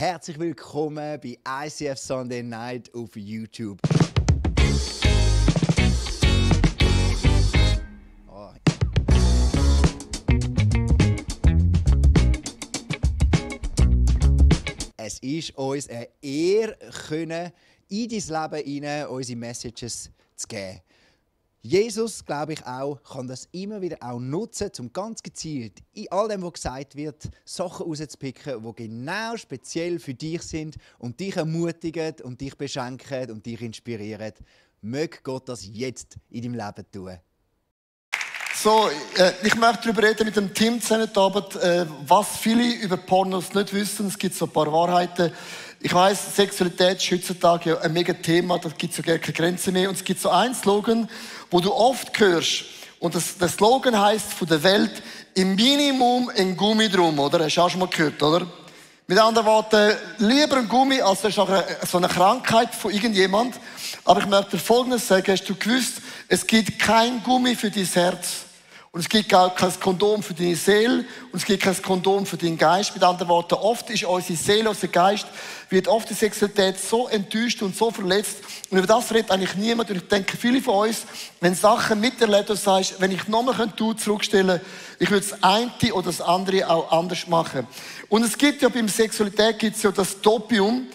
Herzlich willkommen bei ICF Sunday Night auf YouTube. Es ist uns eine Ehre, in dein Leben hinein unsere Messages zu geben. Jesus, glaube ich auch, kann das immer wieder auch nutzen, um ganz gezielt in all dem, was gesagt wird, Sachen rauszupicken, die genau speziell für dich sind und dich ermutigen und dich beschenken und dich inspirieren. Möge Gott das jetzt in deinem Leben tun. So, ich möchte darüber reden mit dem Team zusammen heute Abend, was viele über Pornos nicht wissen. Es gibt so ein paar Wahrheiten. Ich weiss, Sexualität ist heutzutage ein mega Thema, da gibt es ja gar keine Grenzen mehr. Und es gibt so einen Slogan, wo du oft hörst. Und der Slogan heisst von der Welt, im Minimum ein Gummi drum, oder? Hast du auch schon mal gehört, oder? Mit anderen Worten, lieber ein Gummi, als das ist so eine Krankheit von irgendjemand. Aber ich möchte dir Folgendes sagen, hast du gewusst, es gibt kein Gummi für dein Herz. Und es gibt auch kein Kondom für deine Seele und es gibt kein Kondom für deinen Geist. Mit anderen Worten, oft ist unsere Seele, unser Geist, wird oft die Sexualität so enttäuscht und so verletzt. Und über das redet eigentlich niemand. Und ich denke, viele von uns, wenn Sachen miterlebt und sagst, wenn ich nochmal zurückstellen könnte, ich würde das eine oder das andere auch anders machen. Und es gibt ja beim Sexualität gibt's ja das Dopium.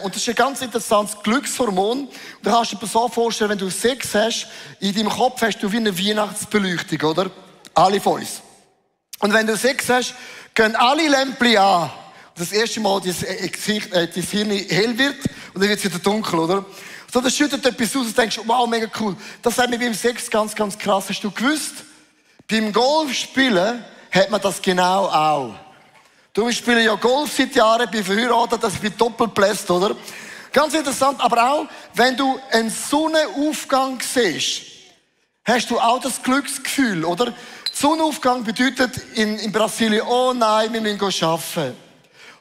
Und das ist ein ganz interessantes Glückshormon. Und da kannst du dir so vorstellen, wenn du Sex hast, in deinem Kopf hast du wie eine Weihnachtsbeleuchtung, oder? Alle von uns. Und wenn du Sex hast, gehen alle Lämpchen an. Und das erste Mal dein Hirn hell wird und dann wird es wieder dunkel, oder? So, das schüttet etwas aus und denkst, wow, mega cool. Das sagt mir beim Sex ganz, ganz krass. Hast du gewusst? Beim Golfspielen hat man das genau auch. Du spielst ja Golf seit Jahren, bin verheiratet, das bin doppelt bläst, oder? Ganz interessant, aber auch, wenn du einen Sonnenaufgang siehst, hast du auch das Glücksgefühl, oder? Sonnenaufgang bedeutet in Brasilien, oh nein, wir müssen arbeiten.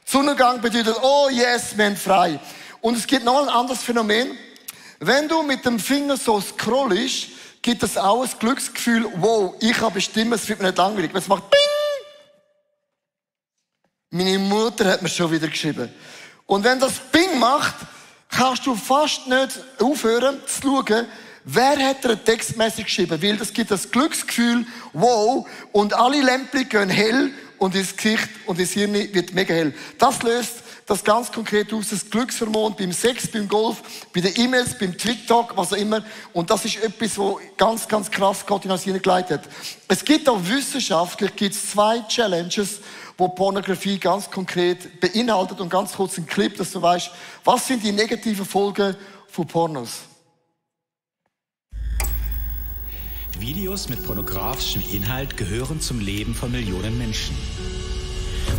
Sonnengang bedeutet, oh yes, wir haben frei. Und es gibt noch ein anderes Phänomen. Wenn du mit dem Finger so scrollst, gibt es auch ein Glücksgefühl, wow, ich habe bestimmt, es wird mir nicht langweilig. Wenn es macht, bing! Meine Mutter hat mir schon wieder geschrieben. Und wenn das Bing macht, kannst du fast nicht aufhören zu schauen, wer hat dir eine Textmessage geschrieben. Weil das gibt das Glücksgefühl, wow, und alle Lämpchen gehen hell und das Gesicht und das Hirn wird mega hell. Das löst das ganz konkret aus, das Glückshormon beim Sex, beim Golf, bei den E-Mails, beim TikTok, was auch immer. Und das ist etwas, was ganz, ganz krass Gott in uns hineingeleitet hat. Es gibt auch wissenschaftlich gibt's 2 Challenges, wo Pornografie ganz konkret beinhaltet. Und ganz kurz ein Clip, dass du weißt, was sind die negativen Folgen von Pornos. Videos mit pornografischem Inhalt gehören zum Leben von Millionen Menschen.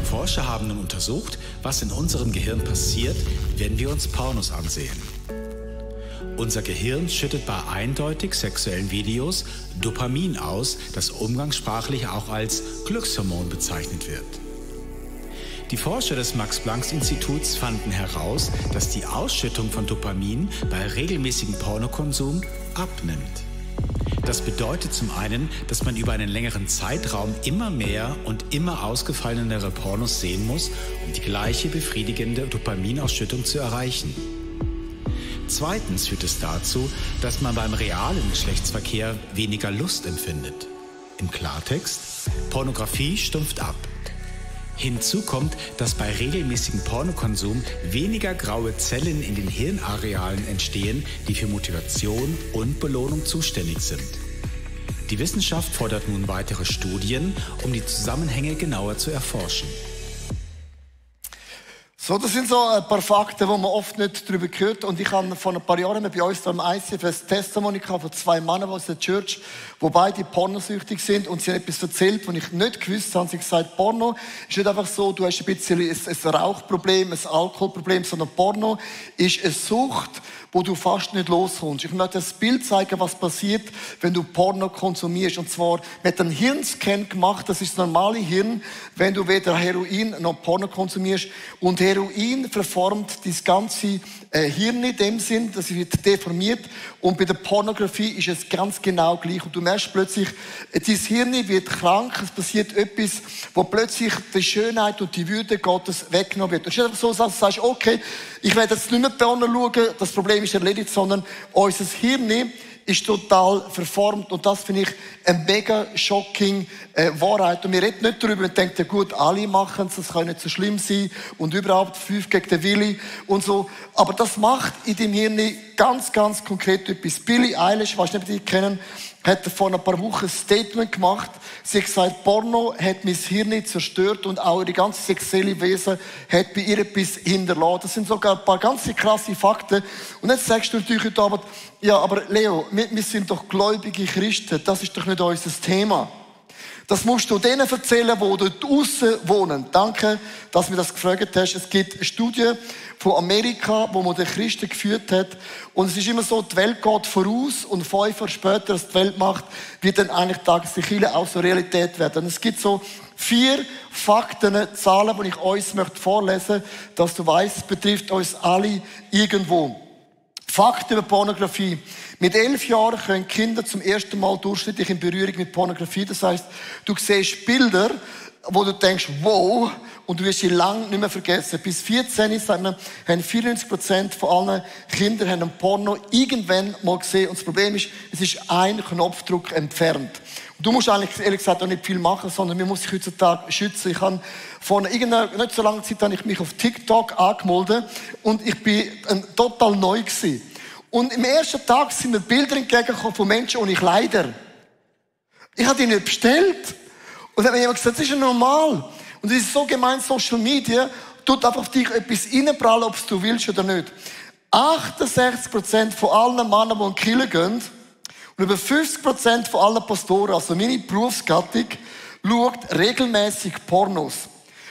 Forscher haben nun untersucht, was in unserem Gehirn passiert, wenn wir uns Pornos ansehen. Unser Gehirn schüttet bei eindeutig sexuellen Videos Dopamin aus, das umgangssprachlich auch als Glückshormon bezeichnet wird. Die Forscher des Max-Planck-Instituts fanden heraus, dass die Ausschüttung von Dopamin bei regelmäßigem Pornokonsum abnimmt. Das bedeutet zum einen, dass man über einen längeren Zeitraum immer mehr und immer ausgefallenere Pornos sehen muss, um die gleiche befriedigende Dopaminausschüttung zu erreichen. Zweitens führt es dazu, dass man beim realen Geschlechtsverkehr weniger Lust empfindet. Im Klartext, Pornografie stumpft ab. Hinzu kommt, dass bei regelmäßigem Pornokonsum weniger graue Zellen in den Hirnarealen entstehen, die für Motivation und Belohnung zuständig sind. Die Wissenschaft fordert nun weitere Studien, um die Zusammenhänge genauer zu erforschen. So, das sind so ein paar Fakten, die man oft nicht darüber hört. Und ich habe vor ein paar Jahren bei uns da im ICF ein Testimony von 2 Männern aus der Church, die beide pornosüchtig sind. Und sie haben etwas erzählt, was ich nicht gewusst habe. Sie haben gesagt, Porno ist nicht einfach so, du hast ein bisschen ein Rauchproblem, ein Alkoholproblem, sondern Porno ist eine Sucht, wo du fast nicht loskommst. Ich möchte das Bild zeigen, was passiert, wenn du Porno konsumierst. Und zwar mit einem Hirnscan gemacht, das ist das normale Hirn, wenn du weder Heroin noch Porno konsumierst. Und Heroin Heroin verformt das ganze Hirn in dem Sinn, das wird deformiert. Und bei der Pornografie ist es ganz genau gleich. Und du merkst plötzlich, dein Hirn wird krank, es passiert etwas, wo plötzlich die Schönheit und die Würde Gottes weggenommen wird. Und es ist einfach so, dass du sagst, okay, ich werde jetzt nicht mehr Porno schauen, das Problem ist erledigt, sondern unser Hirn ist total verformt. Und das finde ich eine mega shocking Wahrheit. Und wir reden nicht darüber und denken, ja gut, alle machen es, das kann nicht so schlimm sein. Und überhaupt 5 gegen den Willi und so. Aber das macht in deinem Hirn ganz, ganz konkret etwas. Billie Eilish, weißt du nicht, ob die kennen, hat vor ein paar Wochen ein Statement gemacht. Sie hat gesagt, Porno hat mein Hirn zerstört und auch ihre ganze sexuelle Wesen hat bei ihr etwas hinterlassen. Das sind sogar ein paar ganz krasse Fakten. Und jetzt sagst du natürlich heute Abend, ja, aber Leo, wir sind doch gläubige Christen. Das ist doch nicht unser Thema. Das musst du denen erzählen, die dort draussen wohnen. Danke, dass du mir das gefragt hast. Es gibt eine Studie von Amerika, wo man den Christen geführt hat. Und es ist immer so, die Welt geht voraus und 5 Jahre später, als die Welt macht, wird dann eigentlich die Kirche auch so Realität werden. Und es gibt so 4 Fakten, Zahlen, die ich uns vorlesen möchte, dass du weißt, es betrifft uns alle irgendwo. Fakt über Pornografie. Mit 11 Jahren können Kinder zum ersten Mal durchschnittlich in Berührung mit Pornografie. Das heisst, du siehst Bilder, wo du denkst, wow, und du wirst sie lange nicht mehr vergessen. Bis 14, sagt man, haben 94% von allen Kindern haben ein Porno irgendwann mal gesehen. Und das Problem ist, es ist ein Knopfdruck entfernt. Und du musst eigentlich, ehrlich gesagt, auch nicht viel machen, sondern man muss sich heutzutage schützen. Ich habe vor nicht so langer Zeit habe ich mich auf TikTok angemeldet und ich bin total neu gewesen. Und im ersten Tag sind mir Bilder entgegengekommen von Menschen ohne Kleider. Ich habe die nicht bestellt. Und dann hat mir jemand gesagt, das ist ja normal. Und es ist so gemein, Social Media tut einfach auf dich etwas reinprallen, ob du willst oder nicht. 68% von allen Männern, die in die Kirche gehen, und über 50% von allen Pastoren, also meine Berufsgattung, schaut regelmäßig Pornos.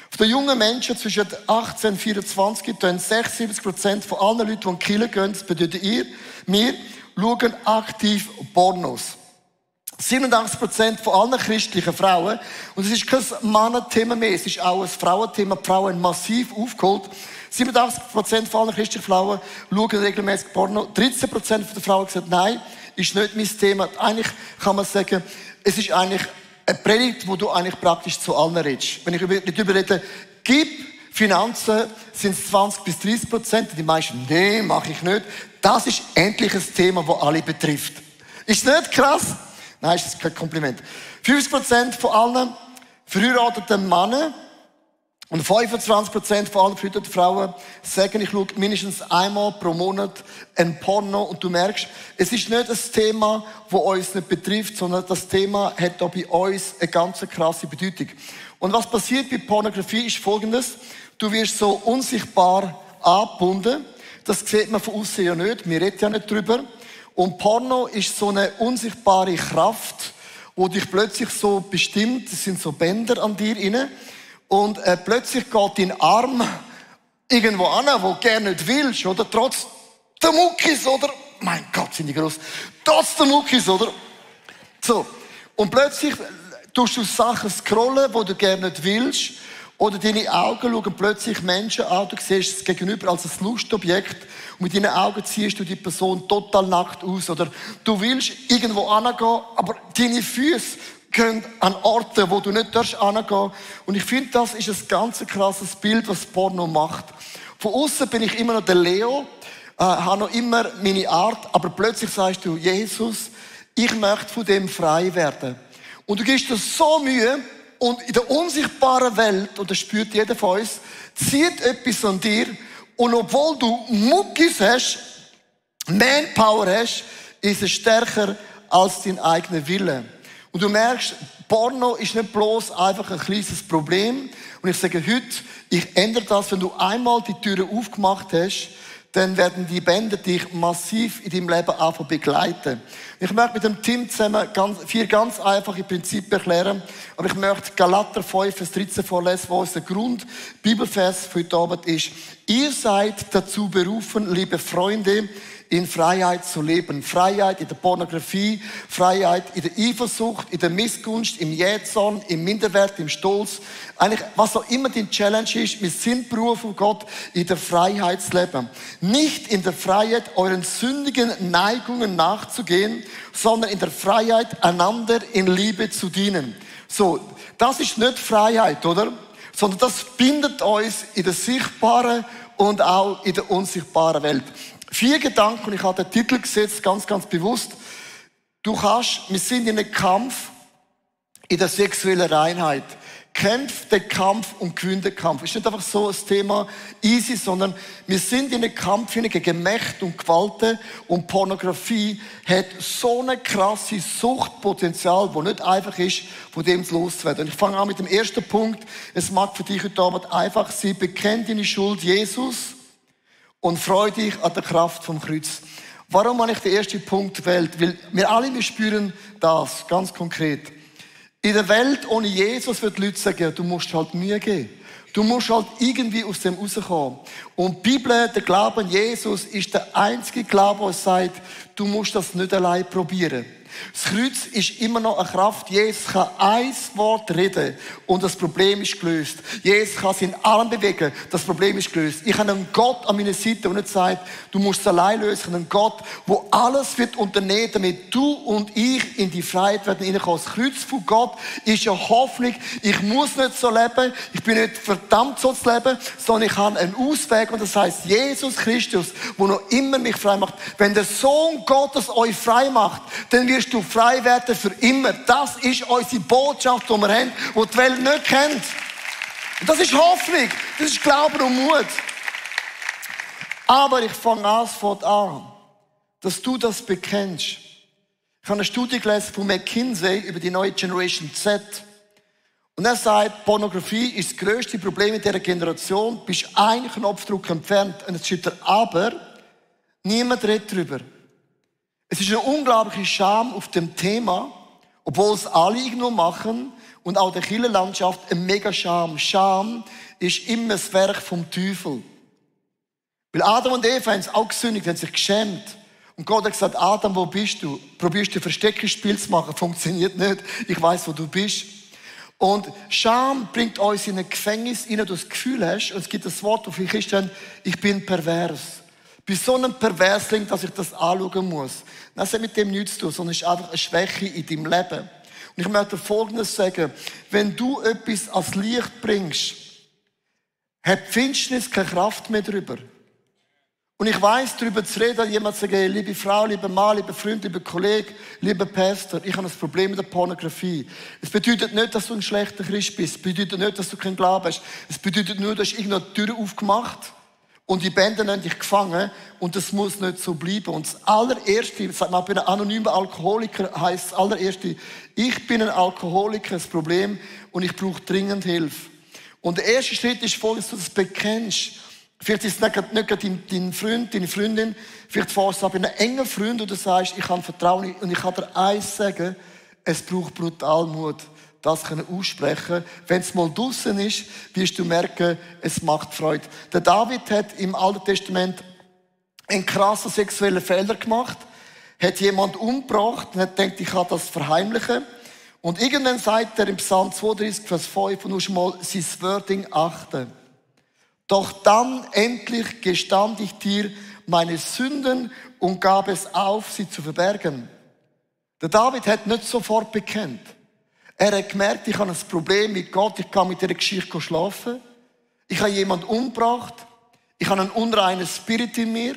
Auf den jungen Menschen zwischen 18 und 24 tun 76% von allen Leuten, die in die Kirche gehen, das bedeutet wir schauen aktiv Pornos. 87% von allen christlichen Frauen, und es ist kein Männerthema mehr, es ist auch ein Frauenthema, die Frauen haben massiv aufgeholt. 87% von allen christlichen Frauen schauen regelmäßig Porno. 13% der Frauen haben gesagt, nein, ist nicht mein Thema. Eigentlich kann man sagen, es ist eigentlich eine Predigt, wo du eigentlich praktisch zu allen redest. Wenn ich nicht überrede, gib Finanzen, sind es 20-30%. Die meisten, nee, mache ich nicht. Das ist endlich ein Thema, das alle betrifft. Ist nicht krass? Nein, ist kein Kompliment. 50% von allen verheirateten Männern und 25% von allen verheirateten Frauen sagen, ich schaue mindestens einmal pro Monat ein Porno. Und du merkst, es ist nicht ein Thema, das uns nicht betrifft, sondern das Thema hat auch bei uns eine ganz krasse Bedeutung. Und was passiert bei Pornografie ist Folgendes. Du wirst so unsichtbar angebunden. Das sieht man von außen ja nicht. Wir reden ja nicht drüber. Und Porno ist so eine unsichtbare Kraft, die dich plötzlich so bestimmt. Es sind so Bänder an dir inne. Und plötzlich geht dein Arm irgendwo an, wo du gerne nicht willst, oder? Trotz der Muckis, oder? Mein Gott, sind die gross. Trotz der Muckis, oder? So. Und plötzlich tust du Sachen scrollen, die du gerne nicht willst. Oder deine Augen schauen plötzlich Menschen an, du siehst es gegenüber als ein Lustobjekt und mit deinen Augen ziehst du die Person total nackt aus. Oder du willst irgendwo hingehen, aber deine Füße gehen an Orte, wo du nicht hingehen darfst. Und ich finde, das ist ein ganz krasses Bild, was Porno macht. Von außen bin ich immer noch der Leo, habe noch immer meine Art, aber plötzlich sagst du, Jesus, ich möchte von dem frei werden. Und du gibst dir so Mühe, und in der unsichtbaren Welt, und das spürt jeder von uns, zieht etwas an dir. Und obwohl du Muckis hast, Manpower hast, ist es stärker als dein eigener Wille. Und du merkst, Porno ist nicht bloß einfach ein kleines Problem. Und ich sage heute, ich ändere das, wenn du einmal die Türe aufgemacht hast, dann werden die Bänder dich massiv in deinem Leben einfach begleiten. Ich möchte mit dem Team zusammen 4 ganz einfache Prinzipien erklären. Aber ich möchte Galater 5, Vers 13 vorlesen, wo unser Grundbibelvers für heute Abend ist. Ihr seid dazu berufen, liebe Freunde, in Freiheit zu leben. Freiheit in der Pornografie, Freiheit in der Eifersucht, in der Missgunst, im Jähzorn, im Minderwert, im Stolz. Eigentlich, was auch immer die Challenge ist, wir sind berufen, Gott in der Freiheit zu leben. Nicht in der Freiheit, euren sündigen Neigungen nachzugehen, sondern in der Freiheit, einander in Liebe zu dienen. So, das ist nicht Freiheit, oder? Sondern das bindet uns in der sichtbaren und auch in der unsichtbaren Welt. 4 Gedanken, und ich habe den Titel gesetzt, ganz, ganz bewusst. Wir sind in einem Kampf in der sexuellen Reinheit. Kämpf den Kampf und gewinnt den Kampf. Es ist nicht einfach so ein Thema easy, sondern wir sind in einem Kampf gegen Mächte und Gewalten, und Pornografie hat so ein krasses Suchtpotenzial, das nicht einfach ist, von dem es loszuwerden. Und ich fange an mit dem ersten Punkt. Es mag für dich heute Abend einfach sein: Bekenn deine Schuld Jesus und freu dich an der Kraft vom Kreuz. Warum habe ich den ersten Punkt gewählt? Weil wir alle spüren das ganz konkret. In der Welt ohne Jesus wird die Leute sagen, du musst halt Mühe geben. Du musst halt irgendwie aus dem rauskommen. Und die Bibel, der Glaube an Jesus, ist der einzige Glaube, der sagt, du musst das nicht allein probieren. Das Kreuz ist immer noch eine Kraft. Jesus kann ein Wort reden und das Problem ist gelöst. Jesus kann sich in allem bewegen, das Problem ist gelöst. Ich habe einen Gott an meiner Seite, der nicht sagt, du musst es allein lösen. Ich habe einen Gott, der alles wird unternehmen, damit du und ich in die Freiheit werden hineinkommen. Das Kreuz von Gott ist ja Hoffnung. Ich muss nicht so leben, ich bin nicht verdammt so zu leben, sondern ich habe einen Ausweg, und das heißt Jesus Christus, der noch immer mich frei macht. Wenn der Sohn Gottes euch frei macht, dann wirst du frei werden für immer. Das ist unsere Botschaft, die wir haben, die die Welt nicht kennt. Und das ist Hoffnung, das ist Glauben und Mut. Aber ich fange an, dass du das bekennst. Ich habe eine Studie gelesen von McKinsey über die neue Generation Z. Und er sagt, Pornografie ist das grösste Problem in dieser Generation. Du bist einen Knopfdruck entfernt. Und jetzt schreibt er, aber niemand redet darüber. Es ist eine unglaubliche Scham auf dem Thema, obwohl es alle irgendwo machen, und auch der Kirchenlandschaft eine mega Scham. Scham ist immer das Werk vom Teufel. Weil Adam und Eva haben es auch gesündigt, haben sich geschämt. Und Gott hat gesagt, Adam, wo bist du? Probierst du ein Versteckspiel zu machen? Funktioniert nicht. Ich weiss, wo du bist. Und Scham bringt uns in ein Gefängnis rein, du das Gefühl hast, und es gibt das Wort, auf Christen, ich bin pervers. Bei so einem Perversling, dass ich das anschauen muss. Das hat mit dem nichts zu tun, sondern es ist einfach eine Schwäche in deinem Leben. Und ich möchte Folgendes sagen. Wenn du etwas ans Licht bringst, hat die Finsternis keine Kraft mehr drüber. Und ich weiss, darüber zu reden, jemand sagt, hey, liebe Frau, lieber Mann, lieber Freund, lieber Kollege, lieber Pastor, ich habe ein Problem mit der Pornografie. Es bedeutet nicht, dass du ein schlechter Christ bist. Es bedeutet nicht, dass du keinen Glauben hast. Es bedeutet nur, dass irgendeine Tür aufgemacht und die Bänder haben dich gefangen, und das muss nicht so bleiben. Und das allererste, sagt man, ich bin ein anonymer Alkoholiker, heisst das allererste, ich bin ein Alkoholiker, das Problem, und ich brauche dringend Hilfe. Und der erste Schritt ist folgendes, dass du das bekennst. Vielleicht ist es nicht dein Freund, deine Freundin, vielleicht fährst du aber einen engen Freund, und du sagst, ich habe Vertrauen, und ich kann dir eins sagen, es braucht brutal Mut, das aussprechen. Wenn es mal draussen ist, wirst du merken, es macht Freude. Der David hat im Alten Testament einen krassen sexuellen Fehler gemacht, hat jemanden umgebracht und hat gedacht, ich kann das verheimlichen. Und irgendwann sagt er im Psalm 32, Vers 5, und musst mal sein Wording achten. Doch dann endlich gestand ich dir meine Sünden und gab es auf, sie zu verbergen. Der David hat nicht sofort bekennt. Er hat gemerkt, ich habe ein Problem mit Gott, ich kann mit dieser Geschichte schlafen. Ich habe jemanden umgebracht. Ich habe einen unreinen Spirit in mir.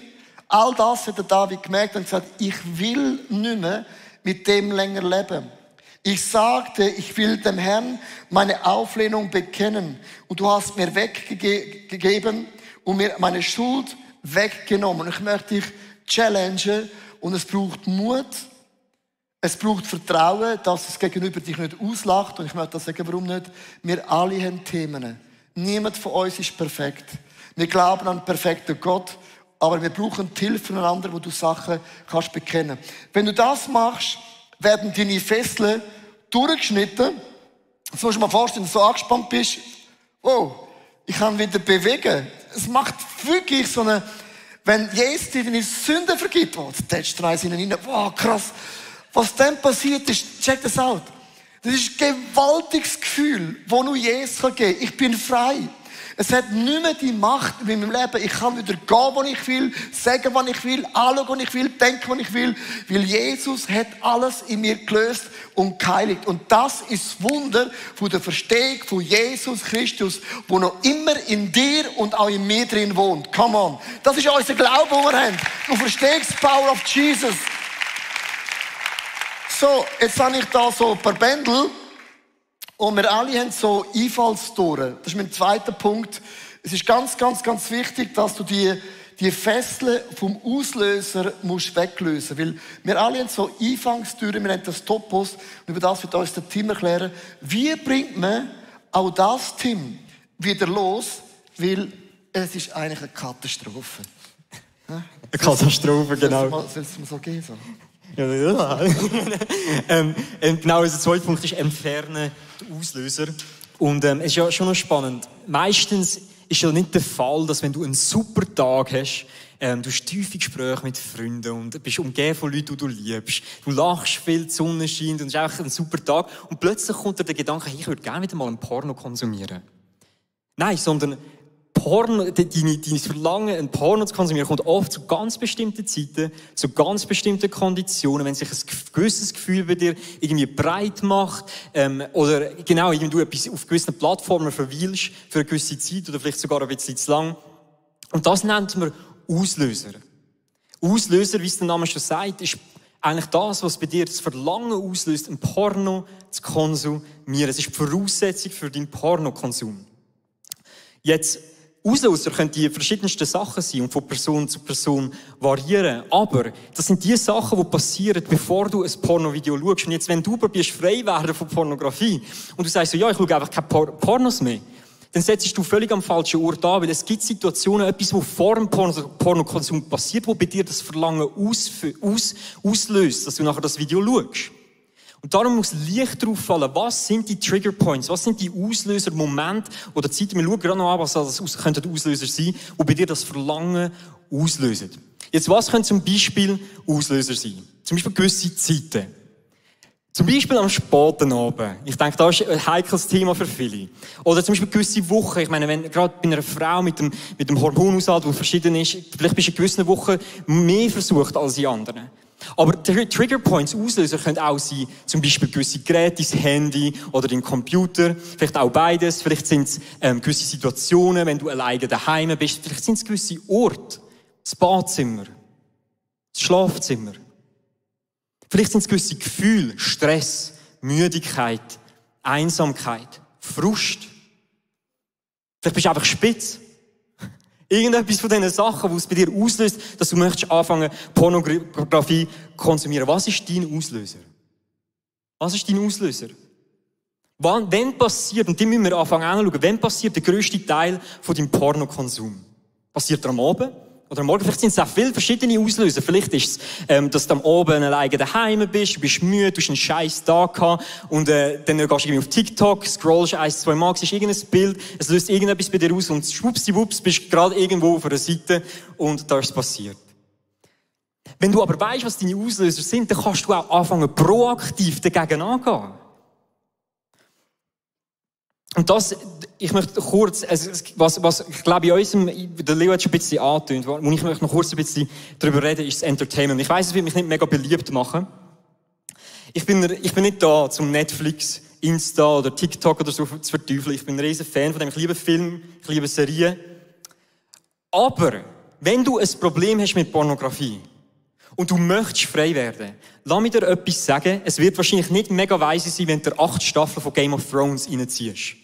All das hat der David gemerkt und gesagt, ich will nicht mehr mit dem länger leben. Ich sagte, ich will dem Herrn meine Auflehnung bekennen. Und du hast mir weggegeben und mir meine Schuld weggenommen. Und ich möchte dich challengen, und es braucht Mut. Es braucht Vertrauen, dass es gegenüber dich nicht auslacht. Und ich möchte das sagen, warum nicht? Wir alle haben Themen. Niemand von uns ist perfekt. Wir glauben an einen perfekten Gott, aber wir brauchen die Hilfe voneinander, wo du Sachen kannst bekennen. Wenn du das machst, werden deine Fesseln durchgeschnitten. Jetzt musst du dir mal vorstellen, dass du so angespannt bist. Oh, ich kann wieder bewegen. Es macht wirklich so eine wenn Jesus dir deine Sünden vergibt, oh, jetzt tätschst du rein, wow, krass. Was dann passiert ist, check das out. Das ist ein gewaltiges Gefühl, das nur Jesus geben kann. Ich bin frei. Es hat nicht mehr die Macht in meinem Leben. Ich kann wieder gehen, wo ich will, sagen, was ich will, anschauen, was ich will, denken, was ich will. Weil Jesus hat alles in mir gelöst und geheiligt. Und das ist das Wunder von der Verstehung von Jesus Christus, wo noch immer in dir und auch in mir drin wohnt. Come on. Das ist unser Glaube, den wir haben. Du verstehst die Power of Jesus. So, jetzt habe ich da so ein paar Bändel. Und wir alle haben so Einfallstore. Das ist mein zweiter Punkt. Es ist ganz, ganz, ganz wichtig, dass du die Fesseln vom Auslöser musst weglösen. Weil wir alle haben so Einfangstüren, wir haben das Topos. Und über das wird uns der Tim erklären. Wie bringt man auch das, Tim, wieder los? Weil es ist eigentlich eine Katastrophe. Eine Katastrophe, genau. Soll es mal so gehen? So? Ja. Genau, unser zweiter Punkt ist entfernen, der Auslöser. Und es ist ja schon noch spannend. Meistens ist ja nicht der Fall, dass wenn du einen super Tag hast, du hast tiefe Gespräche mit Freunden und bist umgeben von Leuten, die du liebst. Du lachst viel, die Sonne scheint und es ist einfach ein super Tag. Und plötzlich kommt dir der Gedanke, ich würde gerne wieder mal ein Porno konsumieren. Nein, sondern dein Verlangen, ein Porno zu konsumieren, kommt oft zu ganz bestimmten Zeiten, zu ganz bestimmten Konditionen, wenn sich ein gewisses Gefühl bei dir irgendwie breit macht, oder genau, irgendwie du etwas auf gewissen Plattformen verweilst, für eine gewisse Zeit, oder vielleicht sogar ein bisschen zu lang. Und das nennt man Auslöser. Auslöser, wie es der Name schon sagt, ist eigentlich das, was bei dir das Verlangen auslöst, ein Porno zu konsumieren. Es ist die Voraussetzung für deinen Pornokonsum. Jetzt, Auslöser können die verschiedensten Sachen sein und von Person zu Person variieren. Aber das sind die Sachen, die passieren, bevor du ein Pornovideo schaust. Und jetzt, wenn du probierst, frei werden von Pornografie und du sagst so, ja, ich schaue einfach keine Pornos mehr, dann setzt du völlig am falschen Ort an, weil es gibt Situationen, etwas, was vor dem Pornokonsum passiert, wo bei dir das Verlangen auslöst, dass du nachher das Video schaust. Und darum muss Licht drauf fallen. Was sind die Trigger Points? Was sind die Auslöser, Momente oder Zeiten? Wir schauen gerade noch an, was das könnten Auslöser sein, die bei dir das Verlangen auslösen. Jetzt, was können zum Beispiel Auslöser sein? Zum Beispiel gewisse Zeiten. Zum Beispiel am späten Abend. Ich denke, das ist ein heikles Thema für viele. Oder zum Beispiel gewisse Wochen. Ich meine, wenn gerade bei einer Frau mit dem Hormonhaushalt, der verschieden ist, vielleicht bist du in gewissen Wochen mehr versucht als in anderen. Aber die Trigger Points, Auslöser können auch sein, zum Beispiel gewisse Geräte, dein Handy oder dein Computer, vielleicht auch beides, vielleicht sind es gewisse Situationen, wenn du alleine daheim bist, vielleicht sind es gewisse Orte, das Badzimmer, das Schlafzimmer. Vielleicht sind es gewisse Gefühle, Stress, Müdigkeit, Einsamkeit, Frust. Vielleicht bist du einfach spitz. Irgendetwas von diesen Sachen, die es bei dir auslöst, dass du möchtest anfangen, Pornografie zu konsumieren. Was ist dein Auslöser? Was ist dein Auslöser? Wann passiert, und die müssen wir anfangen anzuschauen, wann passiert der grösste Teil von deinem Pornokonsum? Passiert er am Abend? Oder am Morgen? Vielleicht sind es auch viele verschiedene Auslöser. Vielleicht ist es, dass du am Abend alleine daheim bist, du bist müde, du hast einen scheiß Tag gehabt und dann gehst du irgendwie auf TikTok, scrollst 1-2 Mal, siehst irgendein Bild, es löst irgendetwas bei dir aus und schwuppsdiwupps bist du gerade irgendwo auf einer Seite und da ist es passiert. Wenn du aber weißt, was deine Auslöser sind, dann kannst du auch anfangen, proaktiv dagegen anzugehen. Und das, ich möchte kurz, was ich glaube, in unserem, der Leo hat schon ein bisschen angetönt, wo ich möchte noch kurz ein bisschen darüber reden, ist das Entertainment. Ich weiss, es wird mich nicht mega beliebt machen. Ich bin nicht da, zum Netflix, Insta oder TikTok oder so zu verteufeln. Ich bin ein riesen Fan von dem. Ich liebe Film, ich liebe Serien. Aber, wenn du ein Problem hast mit Pornografie und du möchtest frei werden, lass mir dir etwas sagen. Es wird wahrscheinlich nicht mega weise sein, wenn du 8 Staffeln von Game of Thrones reinziehst.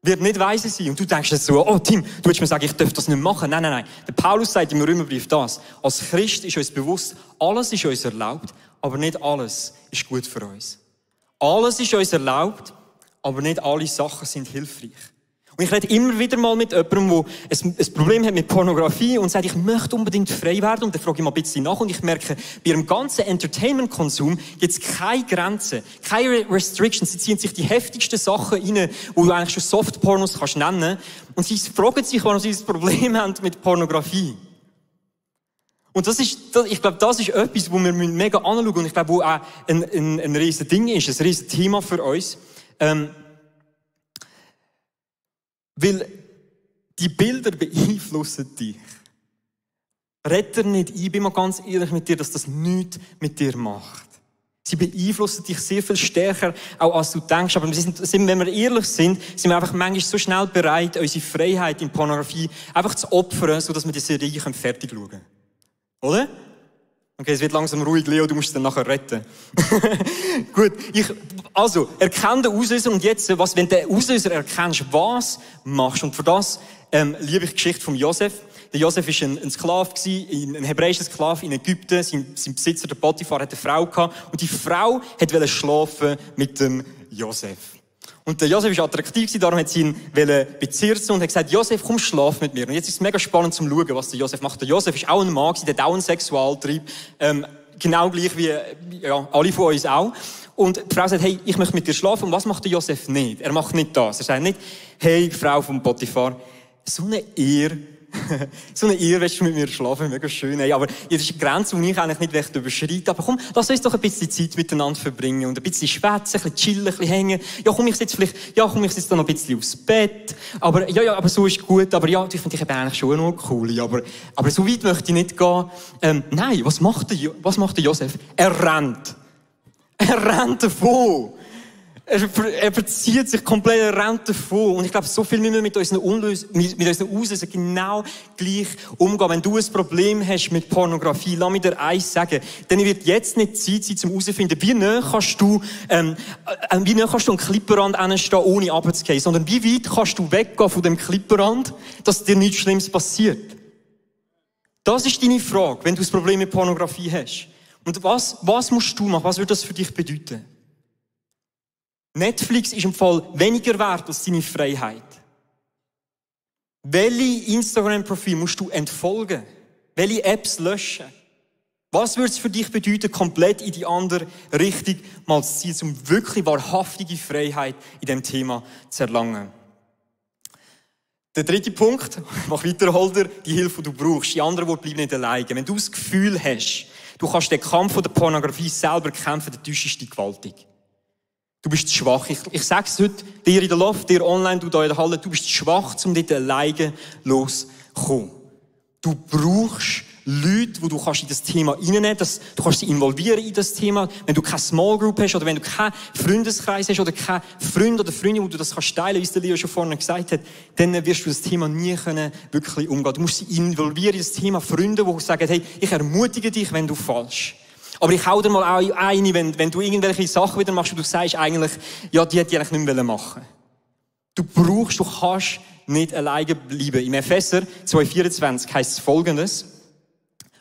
Wird nicht weise sein. Und du denkst jetzt so, oh Tim, du willst mir sagen, ich darf das nicht machen. Nein. Der Paulus sagt im Römerbrief das. Als Christ ist uns bewusst, alles ist uns erlaubt, aber nicht alles ist gut für uns. Alles ist uns erlaubt, aber nicht alle Sachen sind hilfreich. Und ich rede immer wieder mal mit jemandem, der ein Problem hat mit Pornografie und sagt, ich möchte unbedingt frei werden. Und dann frage ich mal ein bisschen nach und ich merke, bei ihrem ganzen Entertainment-Konsum gibt es keine Grenzen, keine Restrictions. Sie ziehen sich die heftigsten Sachen rein, wo du eigentlich schon Soft-Pornos kannst nennen. Und sie fragen sich, warum sie ein Problem haben mit Pornografie. Und ich glaube, das ist etwas, wo wir mega anschauen müssen. Und ich glaube, wo auch ein riesen Ding ist, ein riesen Thema für uns. Weil die Bilder beeinflussen dich. Red dir nicht ein, bin mal ganz ehrlich mit dir, dass das nichts mit dir macht. Sie beeinflussen dich sehr viel stärker, auch als du denkst. Aber wenn wir ehrlich sind wir einfach manchmal so schnell bereit, unsere Freiheit in Pornografie einfach zu opfern, sodass wir die Serie fertig schauen können. Oder? Okay, es wird langsam ruhig, Leo, du musst es dann nachher retten. Gut, also, erkenn den Auslöser und jetzt, wenn du den Auslöser erkennst, was machst du? Und für das liebe ich die Geschichte von Josef. Der Josef war ein Sklave, ein hebräischer Sklave in Ägypten. Sein Besitzer, der Potiphar, hatte eine Frau gehabt. Und die Frau wollte schlafen mit dem Josef. Und der Josef war attraktiv, darum hat sie ihn bezirzen und hat gesagt, Josef, komm, schlaf mit mir. Und jetzt ist es mega spannend zum Schauen, was der Josef macht. Der Josef ist auch ein Mann, der hat auch einen Sexualtrieb, genau gleich wie alle von uns auch. Und die Frau sagt, hey, ich möchte mit dir schlafen. Und was macht der Josef nicht? Er macht nicht das. Er sagt nicht, hey, Frau vom Potiphar, so eine Ehre, willst du mit mir schlafen? Mega schön. Hey, aber das ist eine Grenze, die ich eigentlich nicht überschreiten. Aber komm, lass uns doch ein bisschen Zeit miteinander verbringen und ein bisschen schwätzen, ein bisschen chillen, ein bisschen hängen. Ja, komm, ich sitze da noch ein bisschen aufs Bett. Aber, aber so ist gut. Aber ja, ich finde dich eigentlich schon noch cool. Aber so weit möchte ich nicht gehen. Nein, was macht der Josef? Er rennt. Er rennt davon. Er verzieht sich komplett, er rennt davon. Und ich glaube, so viel müssen wir mit unseren Auslösern genau gleich umgehen. Wenn du ein Problem hast mit Pornografie, lass mich dir eins sagen, dann wird jetzt nicht Zeit sein, zum herauszufinden, wie nah kannst du an den Klippenrand hinstehen, ohne runterzugehen, sondern wie weit kannst du weggehen von dem Klippenrand, dass dir nichts Schlimmes passiert. Das ist deine Frage, wenn du ein Problem mit Pornografie hast. Und was musst du machen? Was würde das für dich bedeuten? Netflix ist im Fall weniger wert als deine Freiheit. Welche Instagram-Profil musst du entfolgen? Welche Apps löschen? Was würde es für dich bedeuten, komplett in die andere Richtung mal zu ziehen, um wirklich wahrhaftige Freiheit in diesem Thema zu erlangen? Der dritte Punkt, mach weiter, Holder, die Hilfe, die du brauchst. Die anderen Worte bleiben nicht alleine. Wenn du das Gefühl hast, du kannst den Kampf der Pornografie selber kämpfen, dann täuschst du dich gewaltig. Du bist zu schwach. Ich sage es heute, dir in der Loft, dir online, du da in der Halle, du bist zu schwach, um dort alleine loszukommen. Du brauchst Leute, die du kannst in das Thema reinnehmen kannst, du kannst sie involvieren in das Thema. Wenn du keine Small Group hast oder wenn du keinen Freundeskreis hast oder keinen Freund oder Freundin, wo du das kannst teilen, wie es der Leo schon vorne gesagt hat, dann wirst du das Thema nie wirklich umgehen. Du musst sie involvieren in das Thema. Freunde, die sagen, hey, ich ermutige dich, wenn du fallst. Aber ich hau dir mal auch eine, wenn du irgendwelche Sachen wieder machst und du sagst eigentlich, ja, die hätte ich eigentlich nicht mehr machen. Du kannst nicht alleine bleiben. Im Epheser 2,24 heisst es Folgendes.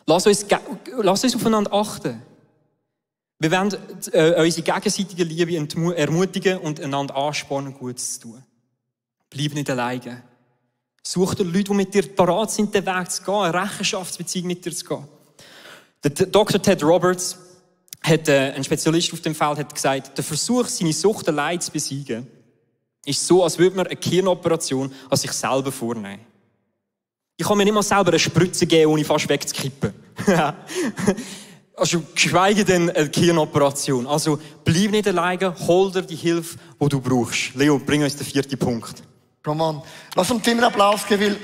Lass uns aufeinander achten. Wir wollen unsere gegenseitige Liebe ermutigen und einander anspornen, Gutes zu tun. Bleib nicht alleine. Such dir Leute, die mit dir parat sind, den Weg zu gehen, eine Rechenschaftsbeziehung mit dir zu gehen. Der Dr. Ted Roberts, ein Spezialist auf dem Feld, hat gesagt, der Versuch, seine Sucht allein zu besiegen, ist so, als würde man eine Gehirnoperation an sich selber vornehmen. Ich kann mir nicht mal selber eine Spritze geben, ohne fast wegzukippen. Also, geschweige denn eine Gehirnoperation. Also, bleib nicht alleine, hol dir die Hilfe, die du brauchst. Leo, bring uns den 4. Punkt. Come on. Lass uns dem einen Applaus geben, weil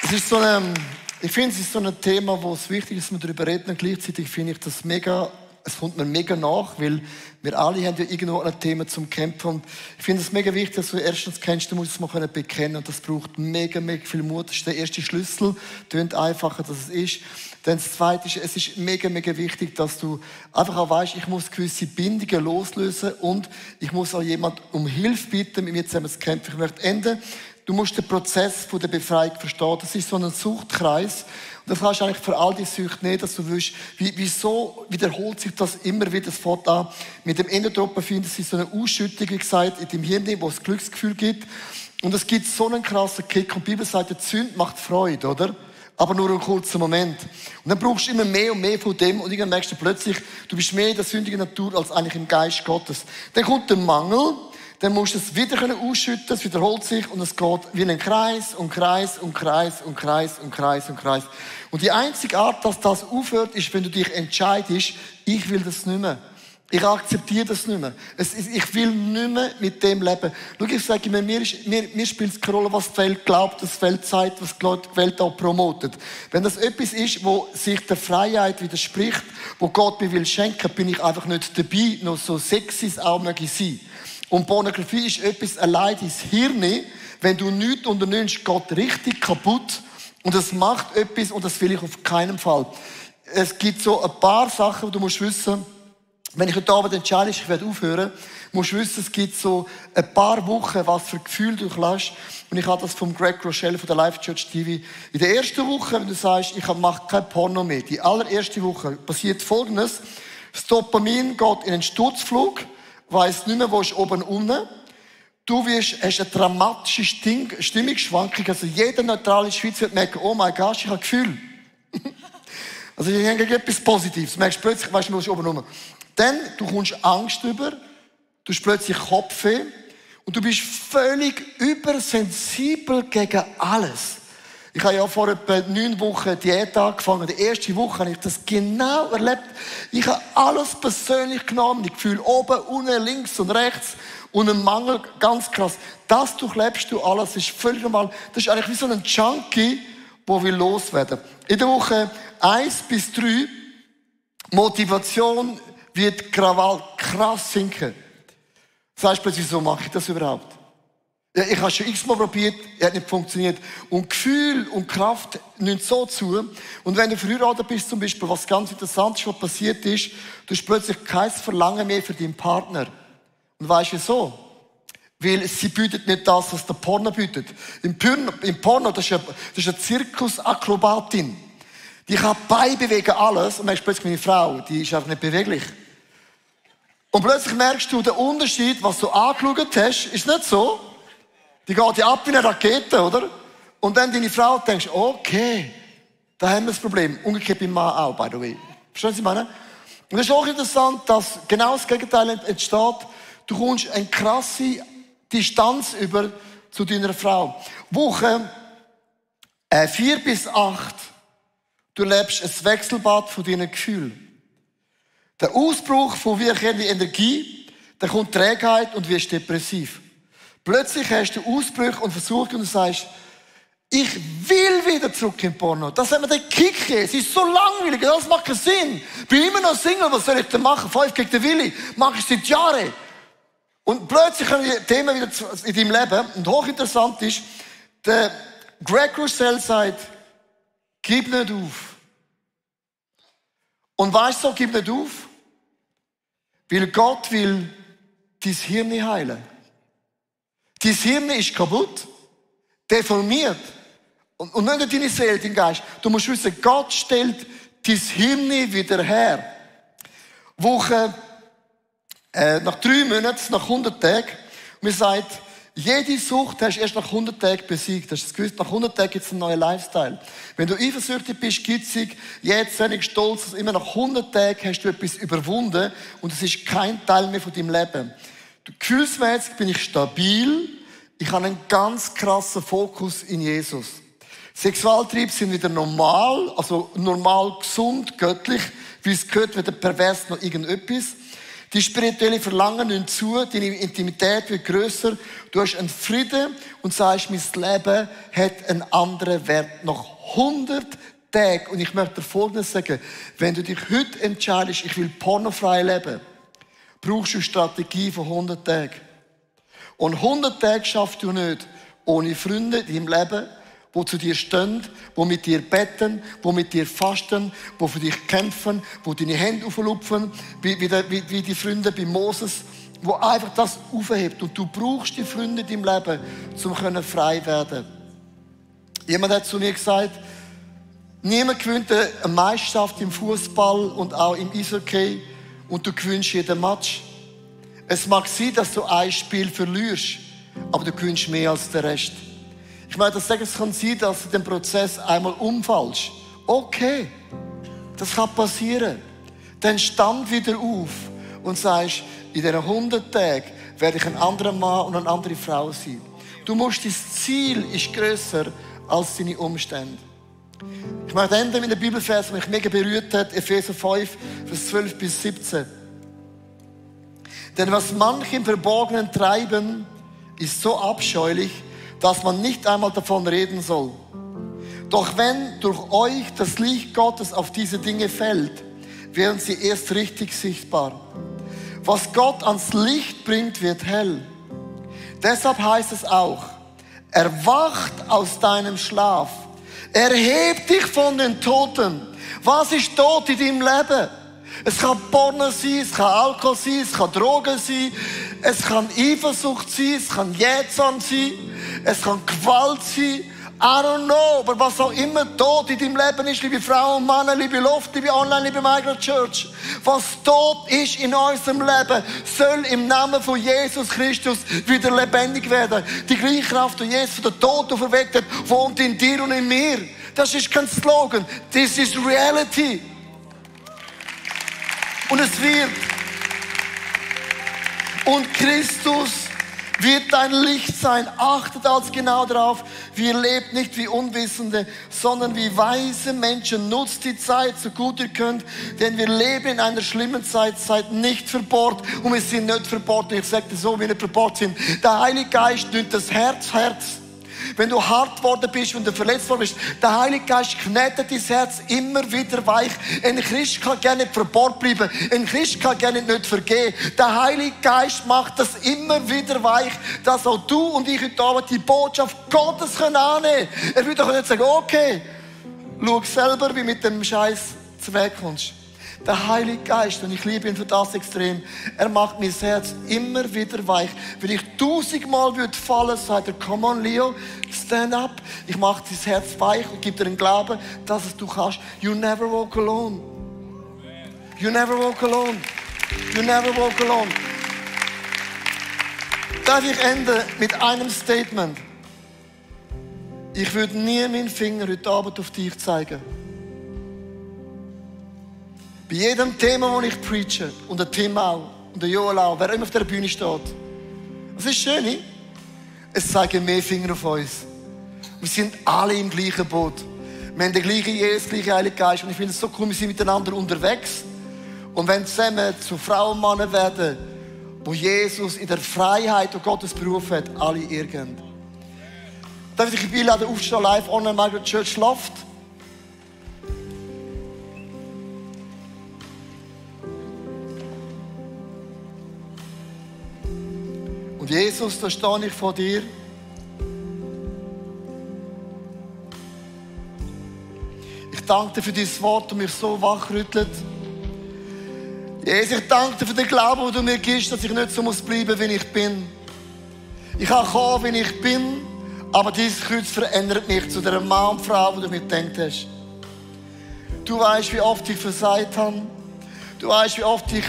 es ist ich finde, es ist so ein Thema, wo es wichtig ist, dass wir darüber reden. Und gleichzeitig finde ich das es kommt mir mega nach, weil wir alle haben ja irgendwo ein Thema zum Kämpfen. Und ich finde es mega wichtig, dass du erstens kennst, du musst es mal bekennen. Und das braucht mega viel Mut. Das ist der erste Schlüssel. Tönt einfacher, dass es ist. Dann das Zweite ist, es ist mega wichtig, dass du einfach auch weißt, ich muss gewisse Bindungen loslösen und ich muss auch jemand um Hilfe bitten, mit mir zusammen zu kämpfen. Ich möchte enden du musst den Prozess von der Befreiung verstehen. Das ist so ein Suchtkreis. Und das kannst du eigentlich für all die Süchte nicht, dass du willst, wieso wiederholt sich das immer wieder? Das fängt an mit dem Endotropin, das ist so eine Ausschüttung, wie gesagt, in deinem Hirn, wo es Glücksgefühl gibt. Und es gibt so einen krassen Kick. Und die Bibel sagt, die Sünde macht Freude, oder? Aber nur einen kurzen Moment. Und dann brauchst du immer mehr und mehr von dem und irgendwann merkst du plötzlich, du bist mehr in der sündigen Natur als eigentlich im Geist Gottes. Dann kommt der Mangel, dann musst du es wieder ausschütten, es wiederholt sich und es geht wie ein Kreis und Kreis und Kreis und Kreis und Kreis und Kreis. Und die einzige Art, dass das aufhört, ist, wenn du dich entscheidest, ich will das nicht mehr. Ich akzeptiere das nicht mehr. Ich will nicht mehr mit dem leben. Schau, ich sage immer, mir spielt es keine Rolle, was die Welt glaubt, was die Welt sagt, was die Welt auch promotet. Wenn das etwas ist, wo sich der Freiheit widerspricht, wo Gott mir will schenken, bin ich einfach nicht dabei, noch so sexy es auch möge sein. Und Pornografie ist etwas allein ins Hirn. Wenn du nichts unternimmst, geht richtig kaputt. Und es macht etwas, und das will ich auf keinen Fall. Es gibt so ein paar Sachen, die du musst wissen. Wenn ich heute Abend entscheide, ich werde aufhören, musst du wissen, es gibt so ein paar Wochen, was für Gefühle du lässt. Und ich habe das vom Greg Rochelle von der Life Church TV. In der ersten Woche, wenn du sagst, ich mache kein Porno mehr, die allererste Woche passiert Folgendes. Das Dopamin geht in einen Sturzflug, weiss nicht mehr, wo ist oben und unten. Du hast eine dramatische Stimmungsschwankung. Also jeder neutrale Schweizer wird merken, oh mein Gott, ich habe Gefühl. Also ich habe etwas Positives. Du merkst plötzlich, weißt du, wo ist oben und unten. Dann, du kommst Angst über, du hast plötzlich Kopfweh und du bist völlig übersensibel gegen alles. Ich habe ja vor etwa 9 Wochen Diät angefangen. Die erste Woche habe ich das genau erlebt. Ich habe alles persönlich genommen. Ich fühle oben, unten, links und rechts und einen Mangel, ganz krass. Das durchlebst du alles, das ist völlig normal. Das ist eigentlich wie so ein Junkie, der will loswerden. In der Woche 1 bis 3 Motivation wird Krawall krass sinken. Das heißt plötzlich, so mache ich das überhaupt? Ja, ich habe schon x-mal probiert, hat nicht funktioniert. Und Gefühl und Kraft nehmen so zu. Und wenn du verheiratet bist zum Beispiel, was ganz interessant ist, was passiert ist, du hast plötzlich kein Verlangen mehr für deinen Partner. Und weißt du wieso? Weil sie bietet nicht das, was der Porno bietet. Im Porno, das ist eine Zirkusakrobatin. Die kann beibewegen alles. Und merkst plötzlich, meine Frau, die ist einfach nicht beweglich. Und plötzlich merkst du den Unterschied, was du angeschaut hast, ist nicht so. Die geht ja ab wie eine Rakete, oder? Und dann deine Frau denkst, okay, da haben wir das Problem. Umgekehrt beim Mann auch, by the way. Verstehen Sie, meine? Und es ist auch interessant, dass genau das Gegenteil entsteht. Du kommst eine krasse Distanz über zu deiner Frau. Woche 4 bis 8, du lebst ein Wechselbad von deinen Gefühlen. Der Ausbruch von wiederkehrender Energie, dann kommt Trägheit und wirst depressiv. Plötzlich hast du Ausbrüche und Versuche und du sagst, ich will wieder zurück in Porno. Das hat mir den Kick gegeben. Es ist so langweilig, das macht keinen Sinn. Ich bin immer noch Single, was soll ich denn machen? 5 gegen den Willi. Mache ich seit Jahren. Und plötzlich kommen die Themen wieder in deinem Leben. Und hochinteressant ist, der Greg Rochelle sagt, gib nicht auf. Und weißt du, gib nicht auf? Weil Gott will dein Hirn heilen. Dein Hirn ist kaputt, deformiert. Und nicht deine Seele, dein Geist. Du musst wissen, Gott stellt dein Hirn wieder her. Woche, nach 3 Monaten, nach 100 Tagen, und mir sagt, jede Sucht hast du erst nach 100 Tagen besiegt. Hast du das gewusst? Nach 100 Tagen gibt es einen neuen Lifestyle. Wenn du eifersüchtig bist, gitzig, jähzornig, stolz, also immer nach 100 Tagen hast du etwas überwunden und es ist kein Teil mehr von deinem Leben. Gefühlsmäßig bin ich stabil. Ich habe einen ganz krassen Fokus in Jesus. Sexualtriebe sind wieder normal, also normal, gesund, göttlich, wie es gehört, weder pervers noch irgendetwas. Die spirituelle Verlangen nimmt zu, deine Intimität wird grösser, du hast einen Frieden und sagst, mein Leben hat einen anderen Wert. Nach 100 Tagen, und ich möchte dir Folgendes sagen, wenn du dich heute entscheidest, ich will pornofrei leben, brauchst du eine Strategie von 100 Tagen. Und 100 Tage schaffst du nicht ohne Freunde in deinem Leben, die zu dir stehen, die mit dir beten, die mit dir fasten, die für dich kämpfen, die deine Hände auflupfen, wie die Freunde bei Moses wo einfach das aufhebt. Und du brauchst die Freunde in deinem Leben, um frei werden. Jemand hat zu mir gesagt, niemand gewinnt eine Meisterschaft im Fußball und auch im Eishockey und du gewinnst jeden Match. Es mag sein, dass du ein Spiel verlierst, aber du gewinnst mehr als der Rest. Ich möchte sagen, es kann sein, dass du den Prozess einmal umfallst. Okay, das kann passieren. Dann stand wieder auf und sagst, in diesen 100 Tagen werde ich ein anderer Mann und eine andere Frau sein. Du musst, dein Ziel ist grösser als deine Umstände. Ich möchte enden mit einem Bibelvers, der mich mega berührt hat, Epheser 5, Vers 12 bis 17. Denn was manche im Verborgenen treiben, ist so abscheulich, dass man nicht einmal davon reden soll. Doch wenn durch euch das Licht Gottes auf diese Dinge fällt, werden sie erst richtig sichtbar. Was Gott ans Licht bringt, wird hell. Deshalb heißt es auch, erwacht aus deinem Schlaf, erheb dich von den Toten. Was ist tot in deinem Leben? Es kann Porno sein, es kann Alkohol sein, es kann Drogen sein, es kann Eifersucht sein, es kann Jähzorn sein, es kann Gewalt sein. I don't know, aber was auch immer tot in deinem Leben ist, liebe Frauen und Männer, liebe Luft, liebe Online, liebe Micro Church, was tot ist in unserem Leben, soll im Namen von Jesus Christus wieder lebendig werden. Die gleiche Kraft, die Jesus von den Toten auferweckt hat, wohnt in dir und in mir. Das ist kein Slogan, this is reality. Und es wird. Und Christus wird dein Licht sein. Achtet also genau darauf. Wir lebt nicht wie Unwissende, sondern wie weise Menschen. Nutzt die Zeit, so gut ihr könnt. Denn wir leben in einer schlimmen Zeit. Seid nicht verbohrt. Und wir sind nicht verbohrt. Ich sage das so, wie wir nicht verbohrt sind. Der Heilige Geist nimmt das Herz. Wenn du hart geworden bist, wenn du verletzt worden bist, der Heilige Geist knetet dein Herz immer wieder weich. Ein Christ kann gerne nicht verbohrt bleiben. Ein Christ kann gerne nicht vergehen. Der Heilige Geist macht das immer wieder weich, dass auch du und ich heute Abend die Botschaft Gottes annehmen können. Er würde doch nicht sagen, okay, schau selber, wie mit dem Scheiß zurechtkommst. Der Heilige Geist, und ich liebe ihn für das extrem, er macht mein Herz immer wieder weich. Wenn ich 1000-mal fallen würde, sagt er, come on Leo, stand up. Ich mache dein Herz weich und gebe dir einen Glauben, dass es du kannst. You never walk alone. You never walk alone. You never walk alone. Darf ich enden mit einem Statement? Ich würde nie meinen Finger heute Abend auf dich zeigen. Bei jedem Thema, das ich preache, und der Tim auch, und der Joel auch, wer immer auf der Bühne steht. Das ist schön, es zeigen mehr Finger auf uns. Wir sind alle im gleichen Boot. Wir haben den gleichen Jesus, den gleichen Heiligen Geist. Und ich finde es so cool, wir sind miteinander unterwegs. Und wenn zusammen zu Frauen und Männern werden, wo Jesus in der Freiheit und Gottes Beruf hat, alle irgend. Darf ich dich einladen, aufstehen, live, online, Micro Church Loft. Und Jesus, da stehe ich vor dir. Ich danke dir für dein Wort, das mich so wachrüttelt. Jesus, ich danke dir für den Glauben, den du mir gibst, dass ich nicht so bleiben muss, wie ich bin. Ich kann kommen, wie ich bin, aber dieses Kreuz verändert mich zu der Mann und Frau, die du mir gedacht hast. Du weißt, wie oft ich versagt habe. Du weißt, wie oft ich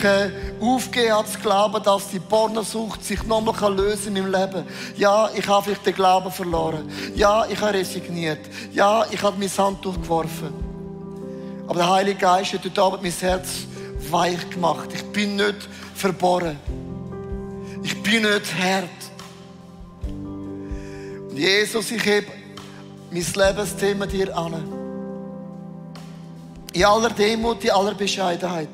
aufgegeben habe zu glauben, dass die Pornosucht sich nochmal lösen kann in meinem Leben. Ja, ich habe vielleicht den Glauben verloren. Ja, ich habe resigniert. Ja, ich habe mein Handtuch geworfen. Aber der Heilige Geist hat heute Abend mein Herz weich gemacht. Ich bin nicht verbohren. Ich bin nicht hart. Und Jesus, ich hebe mein Lebensthema dir an. In aller Demut, in aller Bescheidenheit.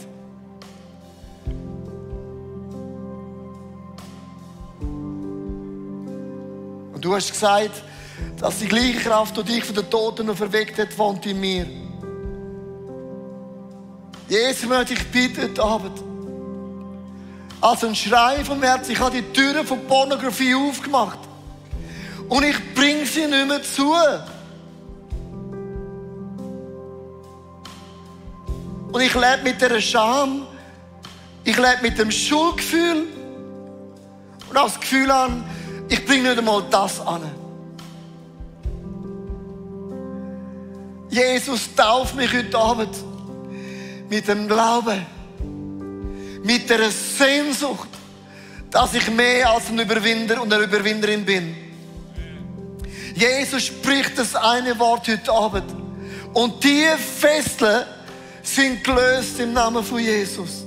Und du hast gesagt, dass die gleiche Kraft, die dich von den Toten noch verweckt hat, wohnt in mir. Jesus, möchte ich bitten heute Abend. Also ein Schrei vom Herzen. Ich habe die Türen von Pornografie aufgemacht. Und ich bringe sie nicht mehr zu. Und ich lebe mit dieser Scham. Ich lebe mit dem Schuldgefühl. und auch das Gefühl habe, ich bringe nicht einmal das an. Jesus, tauf mich heute Abend mit dem Glauben, mit der Sehnsucht, dass ich mehr als ein Überwinder und eine Überwinderin bin. Jesus spricht das eine Wort heute Abend. Und die Fesseln sind gelöst im Namen von Jesus.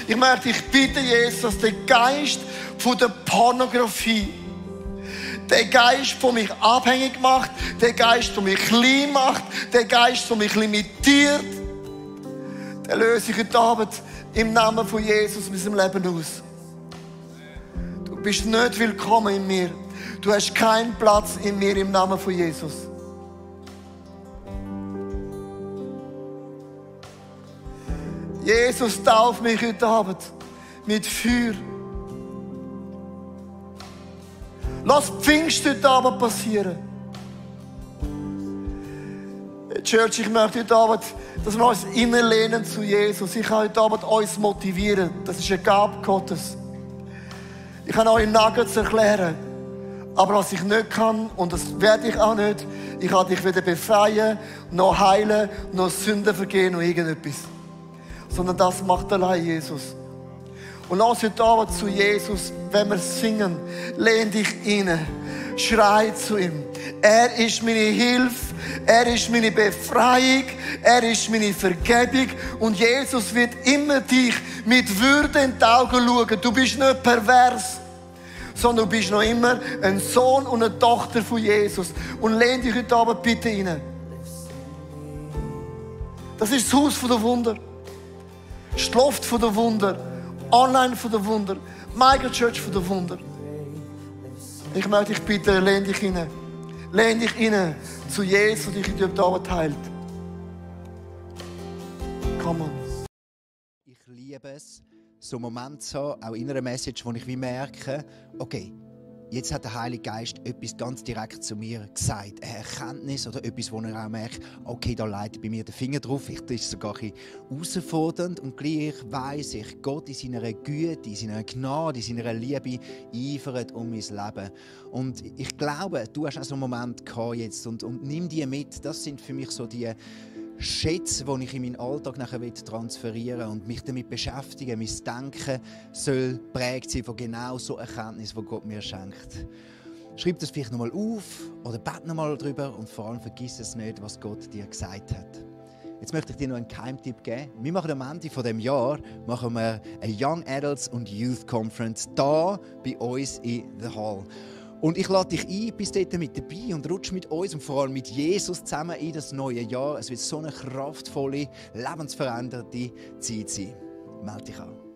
Ich bitte Jesus, dass der Geist von der Pornografie, der Geist, der mich abhängig macht, der Geist, der mich klein macht, der Geist, der mich limitiert, den löse ich heute Abend im Namen von Jesus mit seinem Leben aus. Du bist nicht willkommen in mir. Du hast keinen Platz in mir im Namen von Jesus. Jesus, tauf mich heute Abend mit Feuer. Lass Pfingst heute Abend passieren. Church, ich möchte heute Abend, dass wir uns innenlehnen zu Jesus. Ich kann heute Abend uns motivieren. Das ist eine Gabe Gottes. Ich kann euch Nuggets erklären. Aber was ich nicht kann, und das werde ich auch nicht, ich kann dich weder befreien, noch heilen, noch Sünden vergehen, noch irgendetwas. Sondern das macht allein Jesus. Und lass heute Abend zu Jesus, wenn wir singen, lehn dich rein, schrei zu ihm. Er ist meine Hilfe, er ist meine Befreiung, er ist meine Vergebung. Und Jesus wird immer dich mit Würde in die Augen schauen. Du bist nicht pervers, sondern du bist noch immer ein Sohn und eine Tochter von Jesus. Und lehn dich heute Abend bitte rein. Das ist das Haus der Wunder. Das Loft der Wunder. Online der Wunder. Michael Church der Wunder. Ich möchte dich bitten, lehn dich rein. Lehn dich rein zu Jesus, der dich heute Abend heilt. Come on. Ich liebe es, so einen Moment zu haben, auch in einer Message, wo ich wie merke, okay, jetzt hat der Heilige Geist etwas ganz direkt zu mir gesagt. Eine Erkenntnis oder etwas, wo er auch merkt, okay, da leitet bei mir der Finger drauf. Vielleicht ist es sogar ein bisschen herausfordernd. Und gleich weiss ich, Gott in seiner Güte, in seiner Gnade, in seiner Liebe eifert um mein Leben. Und ich glaube, du hast auch so einen Moment gehabt jetzt und nimm die mit. Das sind für mich so die Schätze, die ich in meinen Alltag nachher transferieren will und mich damit beschäftigen. Mein Denken soll geprägt sein von genau so Erkenntnissen, die Gott mir schenkt. Schreib das vielleicht nochmal auf oder bete nochmal darüber und vor allem vergiss es nicht, was Gott dir gesagt hat. Jetzt möchte ich dir noch einen Geheimtipp geben. Wir machen am Ende dieses Jahr eine Young Adults und Youth Conference hier bei uns in The Hall. Und ich lade dich ein, bist dort mit dabei und rutsch mit uns und vor allem mit Jesus zusammen in das neue Jahr. Es wird so eine kraftvolle, lebensveränderte Zeit sein. Melde dich an.